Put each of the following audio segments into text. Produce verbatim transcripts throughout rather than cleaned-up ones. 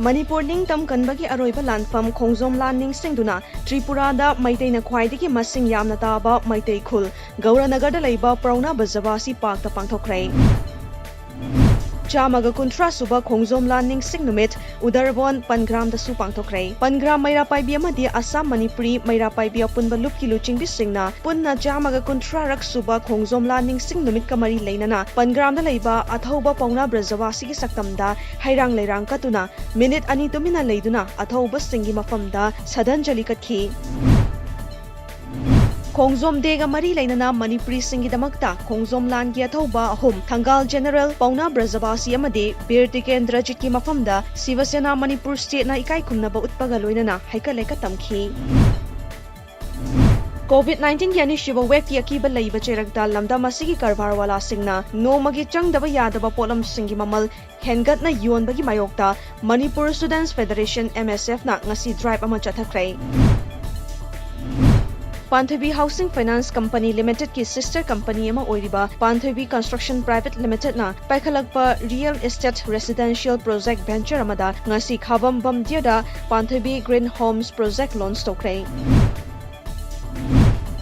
ꯃꯅꯤꯄꯨꯔ ꯅꯤꯡꯇꯝ ꯀꯟꯕꯒꯤ ꯑꯔꯣꯏꯕ ꯂꯥꯟꯐꯝ ꯈꯣꯡꯖꯣꯝ ꯂꯥꯟ ꯅꯤꯡꯁꯤꯡꯗꯨꯅ ꯇ꯭ꯔꯤꯄꯨꯔꯥꯗ ꯃꯩꯇꯩꯅ ꯈ꯭ꯋꯥꯏꯗꯒꯤ ꯃꯁꯤꯡ ꯌꯥꯝꯅ ꯇꯥꯕ ꯃꯩꯇꯩ ꯈꯨꯜ ꯒꯧꯔꯅꯒꯔꯗ ꯂꯩꯕ ꯄ꯭ꯔꯧꯅꯥ ꯕ꯭ꯔꯖꯕꯥꯁꯤ ꯄꯥꯔꯛꯇ ꯄꯥꯡꯊꯣꯛꯈ꯭ꯔꯦ꯫ ꯆꯥꯝꯃꯒ ꯀꯨꯟꯊ꯭ꯔꯥ ꯁꯨꯕ ꯈꯣꯡꯖꯣꯝ ꯂꯥꯟ ꯅꯤꯡꯁꯤꯡ ꯅꯨꯃꯤꯠ ꯎꯗꯔꯕꯣꯟ ꯄꯟꯒ꯭ꯔꯥꯝꯗꯁꯨ ꯄꯥꯡꯊꯣꯛꯈ꯭ꯔꯦ꯫ ꯄꯟꯒ꯭ꯔꯥꯝ ꯃꯩꯔꯥ ꯄꯥꯏꯕꯤ ꯑꯃꯗꯤ ꯑꯁꯥꯝ ꯃꯅꯤꯄꯨꯔꯤ ꯃꯩꯔꯥ ꯄꯥꯏꯕꯤ ꯑꯄꯨꯟꯕ ꯂꯨꯞꯀꯤ ꯂꯨꯆꯤꯡꯕꯤꯁꯤꯡꯅ ꯄꯨꯟꯅ ꯆꯥꯝꯃꯒ ꯀꯨꯟꯊ꯭ꯔꯥ ꯔꯛ ꯁꯨꯕ ꯈꯣꯡꯖꯣꯝ ꯂꯥꯟ ꯅꯤꯡꯁꯤꯡ ꯅꯨꯃꯤꯠꯀ ꯃꯔꯤ ꯂꯩꯅꯅ ꯄꯟꯒ꯭ꯔꯥꯝꯗ ꯂꯩꯕ ꯑꯊꯧꯕ ꯄꯧꯅꯥ ꯕ꯭ꯔꯖꯕꯥꯁꯤꯒꯤ ꯁꯛꯇꯝꯗ ꯍꯩꯔꯥꯡ ꯂꯩꯔꯥꯡ ꯀꯠꯇꯨꯅ ꯃꯤꯅꯤꯠ ꯑꯅꯤ ꯇꯨꯃꯤꯟꯅ ꯂꯩꯗꯨꯅ ꯑꯊꯧꯕꯁꯤꯡꯒꯤ ꯃꯐꯝꯗ ꯁ꯭ꯔꯗꯥꯟꯖꯂꯤ ꯀꯠꯈꯤ꯫ ꯈꯣꯡꯖꯣꯝ ꯗꯦꯒ ꯃꯔꯤ ꯂꯩꯅꯅ ꯃꯅꯤꯄꯨꯔꯤꯁꯤꯡꯒꯤꯗꯃꯛꯇ ꯈꯣꯡꯖꯣꯝ ꯂꯥꯟꯒꯤ ꯑꯊꯧꯕ ꯑꯍꯨꯝ ꯊꯪꯒꯥꯜ ꯖꯦꯅꯔꯦꯜ ꯄꯧꯅꯥ ꯕ꯭ꯔꯖꯕꯥꯁꯤ ꯑꯃꯗꯤ ꯕꯤꯔ ꯇꯤꯀꯦꯟꯗ꯭ꯔꯖꯤꯠꯀꯤ ꯃꯐꯝꯗ ꯁꯤꯕꯁꯦꯅꯥ ꯃꯅꯤꯄꯨꯔ ꯁ꯭ꯇꯦꯠꯅ ꯏꯀꯥꯏ ꯈꯨꯝꯅꯕ ꯎꯠꯄꯒ ꯂꯣꯏꯅꯅ ꯍꯩꯀꯠ ꯂꯩꯀꯠ ꯇꯝꯈꯤ꯫ COVID nineteenꯒꯤ ꯑꯅꯤꯁꯨꯕ ꯋꯦꯕꯀꯤ ꯑꯀꯤꯕ ꯂꯩꯕ ꯆꯩꯔꯛꯇ ꯂꯝꯗꯝ ꯑꯁꯤꯒꯤ ꯀꯔꯕꯥꯔ ꯋꯥꯂꯥꯁꯤꯡꯅ ꯅꯣꯡꯃꯒꯤ ꯆꯪꯗꯕ ꯌꯥꯗꯕ ꯄꯣꯠꯂꯝꯁꯤꯡꯒꯤ ꯃꯃꯜ ꯍꯦꯟꯒꯠꯅ ꯌꯣꯟꯕꯒꯤ ꯃꯥꯌꯣꯛꯇ Manipur Students Federation, MSFꯅ ꯉꯁꯤ drive ꯑꯃ ꯆꯠꯊꯈ꯭ꯔꯦ꯫ ꯄꯥꯟꯊꯣꯏꯕꯤ Housing Finance Company Limitedꯀꯤ sister company ꯑꯃ ꯑꯣꯏꯔꯤꯕ ꯄꯥꯟꯊꯣꯏꯕꯤ Construction Private Limitedꯅ ꯄꯥꯏꯈꯠꯂꯛꯄ real estate residential project venture ꯑꯃꯗ ꯉꯁꯤ ꯈꯥꯕꯝ ꯕꯝꯗꯤꯌꯥꯗ ꯄꯥꯟꯊꯣꯏꯕꯤ Green Homes Project launch ꯇꯧꯈ꯭ꯔꯦ꯫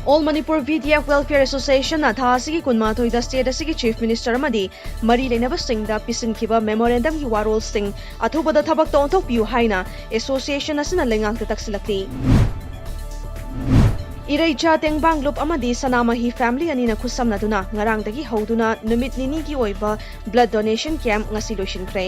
All Manipur VDF Welfare Associationꯅ ꯊꯥ ꯑꯁꯤꯒꯤ ꯀꯨꯟꯃꯥꯊꯣꯏꯗ state ꯑꯁꯤꯒꯤ Chief Minister ꯑꯃꯗꯤ ꯃꯔꯤ ꯂꯩꯅꯕꯁꯤꯡꯗ ꯄꯤꯁꯤꯟꯈꯤꯕ memorandumꯒꯤ ꯋꯥꯔꯣꯜꯁꯤꯡ ꯑꯊꯨꯕꯗ ꯊꯕꯛꯇ ꯑꯣꯟꯊꯣꯛꯄꯤꯌꯨ ꯍꯥꯏꯅ association ꯑꯁꯤꯅ ꯂꯩꯉꯥꯛꯇ ꯇꯛꯁꯤꯜꯂꯛꯂꯤ꯫ ꯏꯔꯩꯆꯥ ꯇꯦꯡꯕꯥꯡ ꯂꯨꯞ ꯑꯃꯗꯤ ꯁꯅꯥꯃꯍꯤ family ꯑꯅꯤꯅ ꯈꯨꯠꯁꯝꯅꯗꯨꯅ ꯉꯔꯥꯡꯗꯒꯤ ꯍꯧꯗꯨꯅ ꯅꯨꯃꯤꯠ ꯅꯤꯅꯤꯒꯤ ꯑꯣꯏꯕ blood donation camp ꯉꯁꯤ ꯂꯣꯏꯁꯤꯟꯈ꯭ꯔꯦ꯫